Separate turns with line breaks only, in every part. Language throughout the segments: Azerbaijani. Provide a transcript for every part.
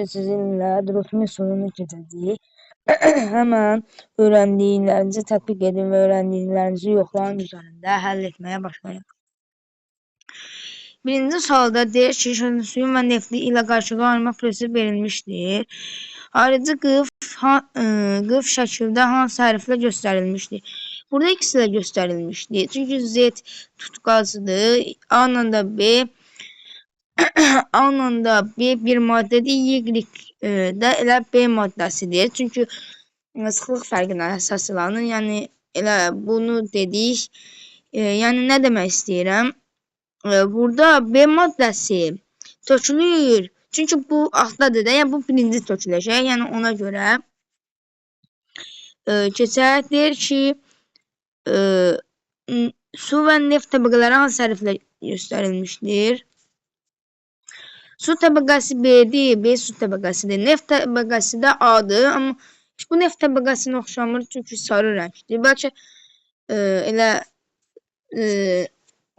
Sizinlə durutma üsulunu keçəcəyik. Həmən öyrəndiklərinizi tətbiq edin və öyrəndiklərinizi yoxlayın üzərində həll etməyə başlayın. Birinci sualda deyir ki, suyun və nefti ilə qarışığı ayırma prosesi verilmişdir. Ayrıcı qıf, qıf şəkildə hansı hərflə göstərilmişdir? Burada X ilə göstərilmişdir. Çünki Z tutqacıdır. A ilə da B, A ilə da B bir maddədir. Y də elə B maddəsidir. Çünki sıxlıq fərqinə əsaslanır. Yəni elə bunu dedik. Yəni nə demək istəyirəm? Burada B maddəsi tökülür. Çünki bu altdadır da, yəni bu birinci töküləcək. Yəni ona görə keçək. Deyir ki, su və neft təbəqələri hansı hərflə göstərilmişdir? Su təbəqəsi B-dir, B su təbəqəsidir. Neft təbəqəsi də A-dır, amma heç bu neft təbəqəsinə oxşamır, çünki sarı rəngdir. Bəlkə elə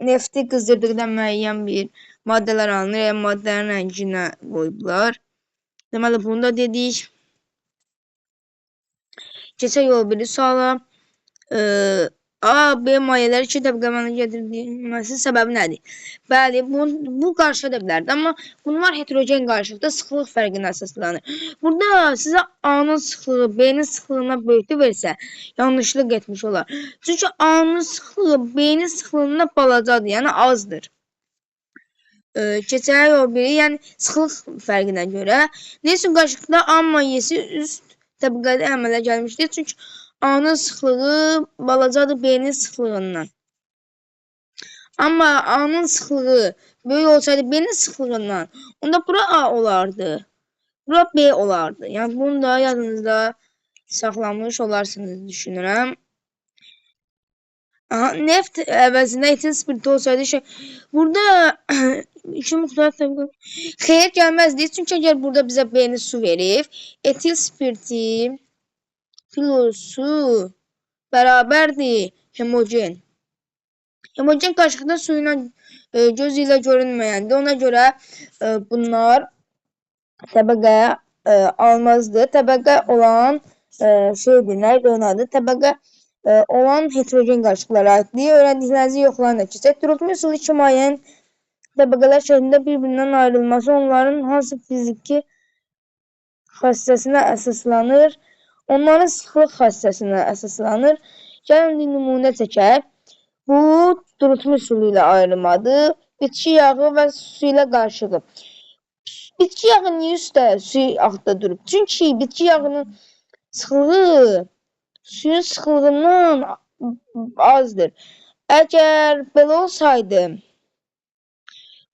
nefti qızdırdıqda müəyyən bir maddələr alınır, yəni maddələrin rənginə qoyublar. Deməli, bunu da dedik. Keçək yol biri suala. A, B mayeləri iki təbəqə əmələ gətirilməsinin səbəbi nədir? Bəli, bu qarışa da bilərdi, amma bunlar heterogen qarışıqda sıxlıq fərqinə əsaslanır. Burada sizə A-nın sıxlığı B-nin sıxlığına böyüklük versə, yanlışlıq etmiş olar. Çünki A-nın sıxlığı B-nin sıxlığından balacadır, yəni azdır. Keçək o biri, yəni sıxlıq fərqinə görə. Nə üçün qarışıqda A mayesi üst təbəqədə əmələ gəlmişdir? Çünki A-nın sıxlığı balacadır B-nin sıxlığından. Amma A-nın sıxlığı böyük olsaydı B-nin sıxlığından, onda bura A olardı. Bura B olardı. Yəni bunu da yadınızda saxlamış olarsınız düşünürəm. Aha, neft əvəzində etil spirti olsaydı, burada iki müxtəlif təbəqə xeyir gəlməzdi. Çünki əgər burada bizə B-ni su verib, etil spirti plus su bərabərdir homogen. Homogen qarışıqda su ilə göz ilə görünməyəndir. Ona görə bunlar təbəqə almazdı. Təbəqə olan şeydir, nə idi onun adı? Təbəqə olan heterogen qarışıqlara aiddir. Öyrəndiklərinizi yoxlayın da keçək. Durutma üsulu iki mayenin təbəqələr şəklində bir-birindən ayrılması onların hansı fiziki xassəsinə əsaslanır? Onların sıxlıq xassəsinə əsaslanır. Gəlin nümunə çəkək. Bu durutma üsulu ilə ayrılmadır. Bitki yağı və su ilə qarışığı. Bitki yağı niyə üstdə, su altda durub? Çünki bitki yağının sıxlığı suyun sıxlığından azdır. Əgər belə olsaydı,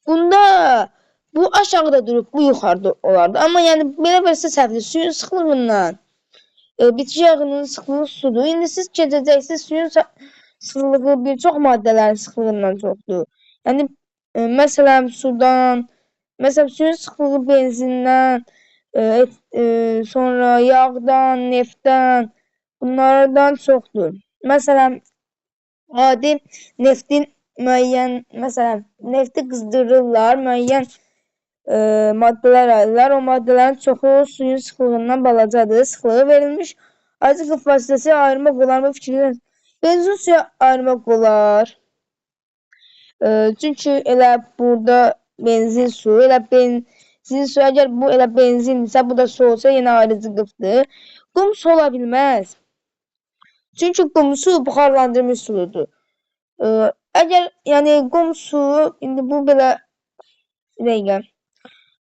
bunda bu aşağıda durub, bu yuxarıda olardı. Amma yəni belə versə səhvdir. Suyun sıxlığından bitki yağının sıxlığı sudur. İndi siz keçəcəksiniz, suyun sıxlığı bir çox maddələrin sıxlığından çoxdur. Yəni məsələn sudan, məsələn suyun sıxlığı benzindən, sonra yağdan, neftdən, bunlardan çoxdur. Məsələn adi neftin müəyyən, məsələn nefti qızdırırlar, müəyyən maddələr ayırırlar. O maddələrin çoxu suyun sıxlığından balacadır. Sıxlığı verilmiş. Ayrıca qıf vasitəsi ayırmaq olar mı fikri? Benzin suya ayırmaq olar. Çünki elə burada benzin su, elə benzin su, əgər bu elə benzindirsə, bu da su olsa yenə ayrıcı qıfdır. Qum su ola bilməz. Çünki qum su buxarlandırmış suludur. Əgər yəni qum su, indi bu belə, bir dəqiqə,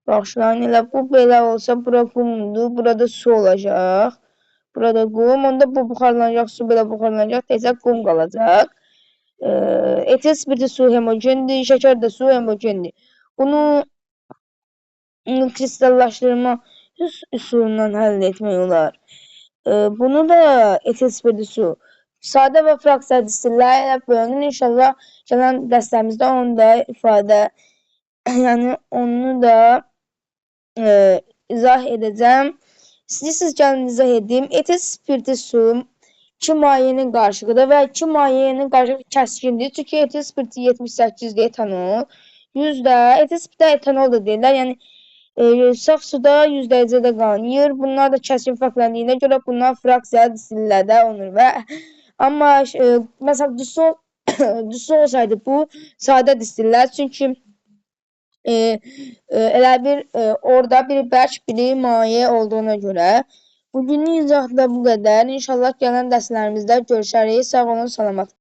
bağışlayın, elə bu belə olsa, bura qumdur, burada su olacaq. Burada qum, onda bu buxarlanacaq, su belə buxarlanacaq, tezə qum qalacaq. Etil spirti su homogendir, şəkər də su homogendir. Bunu kristallaşdırma üsulundan həll etmək olar. Bunu da etil spirti su. Sadə və fraksiya distillərlə bölünür. İnşallah gələn dərslərimizdə onu da ifadə, yəni onu da izah edəcəm. İstəyirsiniz gəlin izah edim. Etil spirti su iki mayenin qarışığıdır və iki mayenin qarışığı kəskindir. Çünki etil spirti 78-dir etanol. 100 də etil spirti etanol da deyirlər. Yəni Saf suda 100 dərəcədə qaynayır. Bunlar da kəskin fərqləndiyinə görə bunlar fraksiyalı distillərdə olunur və amma məsələn disol disol olsaydı bu sadə distillər, çünki elə bir orada biri bərk, biri maye olduğuna görə. Bugünlük izahda bu qədər. İnşallah gələn dərslərimizdə görüşərik. Sağ olun, salamat.